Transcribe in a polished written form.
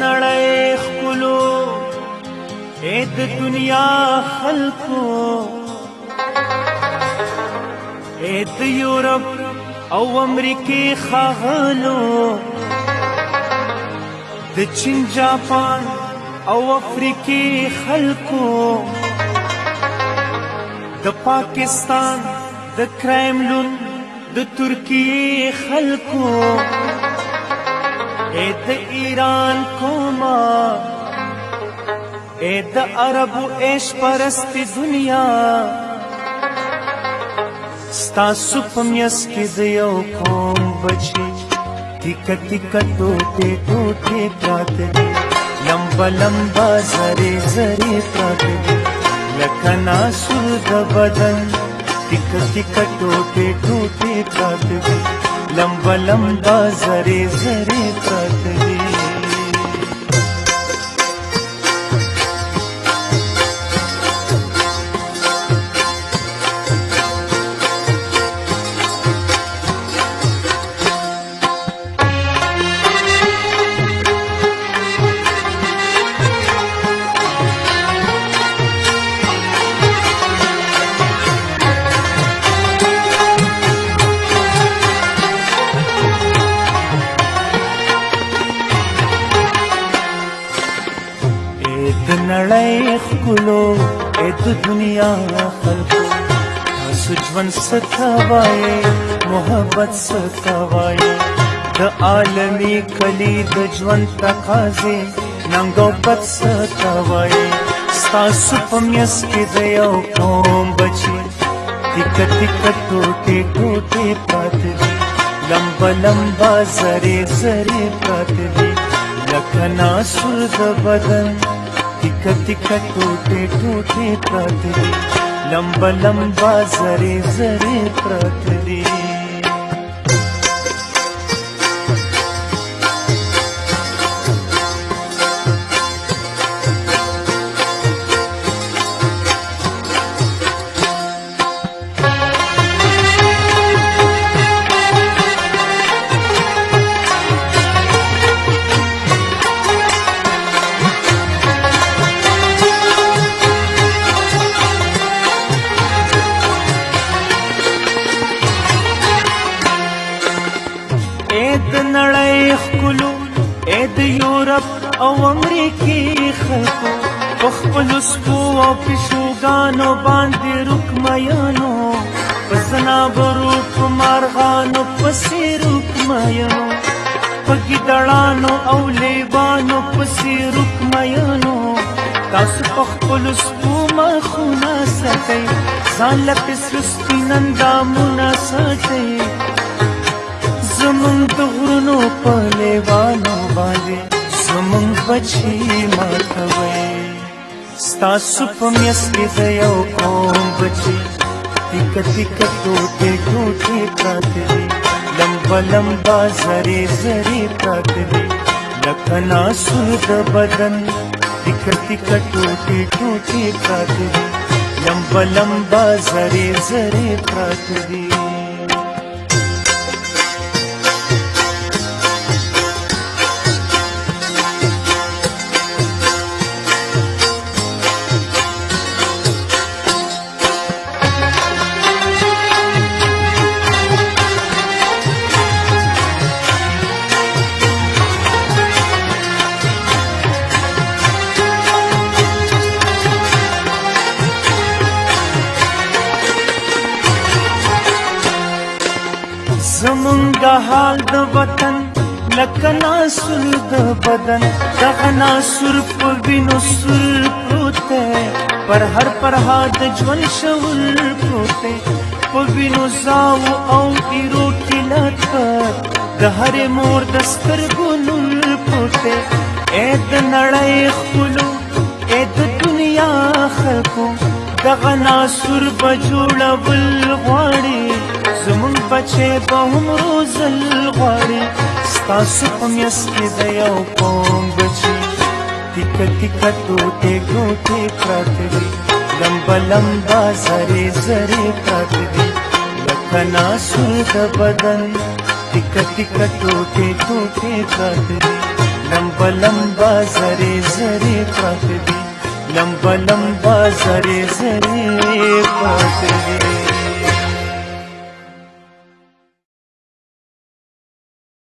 نړۍ ښکلو، اے د دنیا خلکو، اے د یورپ او امریکې ښاغلو، د چین، جاپان او افریقې خلکو، د پاکستان، د کرایملون، د ترکیې خلکو، اے د ایران کوما، اے د عربو عیش پرست دنیا، ستاسو په میس کې د یو قوم بچي تیکه تیکه ټوټې ټوټې پراته دي، لمبه لمبه زرې زرې پراته دي، لکه ناسور د بدن تیکه تیکه ټوټې ټوټې پراته دي، لمبه لمبه زرې زرې پراته دي. د نړۍ ښکلو، اے د دنیا خلکو، تاسو ژوند څه ته وایې، محبت څه ته وایې؟ د عالمي کلي د ژوند تقاضې، ننګ او بد څه ته وایې؟ ستاسو په میس کې د یو قوم بچي تیکه تیکه ټوټې ټوټې پراته دي، لمبه لمبه زرې زرې پراته دي، لکه ناسور د بدن تیکه تیکه ټوټې ټوټې پراته دي، لمبه لمبه زرې زرې پراته دي. اے د نړۍ ښکلو، اے د یورپ او امریکې خلکو، په خپلو سپو او پیشوګانو باندې روک میانو، په ځناورو، په مارغانو پسې روک میانو، په ګیدړانو او لیوانو پسې روک میانو، تاسو په خپلو سپو مخونه ساتئ، ځان له پسرو سپین اندامونه ساتئ، زمونږ د غرونو په لیوانو باندې زمونږ بچي ماتوئ. ستاسو په میس کې د یو قوم بچي تیکه تیکه ټوټې ټوټې پراته دي، لمبه لمبه زرې زرې پراته دي، لکه ناسور د بدن تیکه تیکه ټوټې ټوټې پراته دي، لمبه لمبه زرې زرې پراته دي. زمونږ حال د وطن لکه ناسور د بدن، دغه ناسور په وینو سور پروت دی، پر هر پرها د ژوند شعور پروت دی، په وینو زاو او ایرو کې لطفت د هرې مور د سترګو نور پروت دی. اے د نړۍ ښکلو، اے د دنیا خلکو، دغه ناسور به جوړول غواړي، زمونږ بچی به هم روزل غواړي، ستاسو په میس کې د یو قوم بچي تیکه تیکه ټوټې ټوټې پراته دي، لمبه لمبه زرې زرې پراته دي، لکه ناسور د بدن تیکه تیکه ټوټې ټوټې پراته دي، لمبه لمبه زری زری پراته دي، لمبه لمبه زری زری پراته دي.